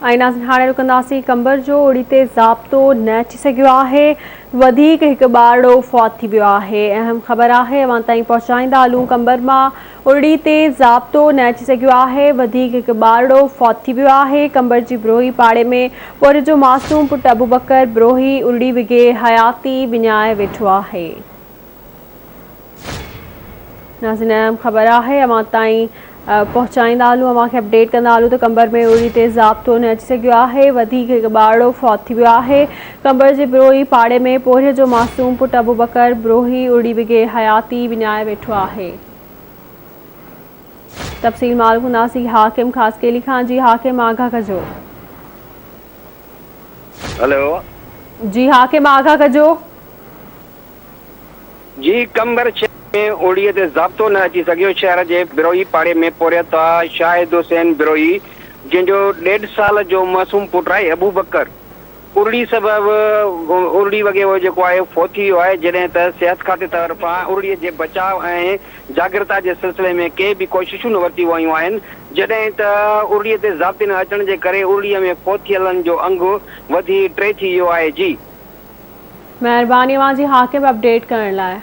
۽ ناظرين هاڻي رڪنداسين قمبر جو اڙي تي ضابطو نه اچي سگهيو آهي وڌيڪ هڪ ٻارڙو فوت ٿي ويو آهي اهم خبر آهي اوهان تائين پهچائيندا هلون قمبر مان ارڙي تي ضابطو نه اچي سگهيو آهي وڌيڪ هڪ ٻارڙو فوت ٿي ويو آهي قمبر جي بروهي پاڙي ۾ پورهيت جو معصوم پٽ ابوبڪر بروهي ارڙي وگهي حياتي وڃائي ويٺو آهي. ناظرين اهم خبر آهي اوهان تائين پهچائيندا هلون اوهان کي اپڊيٽ ڪندا هلون ته قمبر ۾ اڙي تي ضابطو نه اچي سگهيو آهي وڌيڪ هڪ ٻارڙو فوت ٿي ويو آهي قمبر جي بروهي پاڙي ۾ پورهيت جو معصوم پٽ ابوبڪر بروهي اڙي وگهي حياتي وڃائي ويٺو آهي تفصيل معلوم ڪنداسين حاڪم خاصخيلي کان جي حاڪم آگاهه ڪجو. هلو. جي حاڪم آگاهه ڪجو. جي قمبر شهر ۾ اوڙيء تي ضابطو نه اچي سگهيو، شهر جي بروهي پاڙي ۾ پورهيت شاهد حسين بروهي جنهن جو ڏيڍ سال جو معصوم پٽ آهي ابوبڪر ارڙي سبب ارڙي وڳي اهو جيڪو آهي فوت ٿي ويو آهي جڏهن ته صحت کاتي طرفان ارڙي جي بچاء ۽ جاڳرتا جي سلسلي ۾ ڪي به ڪوششون نه ورتيون ويون آهن جڏهن ته ارڙي تي ضابطي نه اچڻ جي ڪري ارڙي ۾ فوت ٿيلن جو انگ وڌي ٽي ٿي ويو آهي جي. مهرباني اوهان جي حاڪم اپڊيٽ ڪرڻ لاء.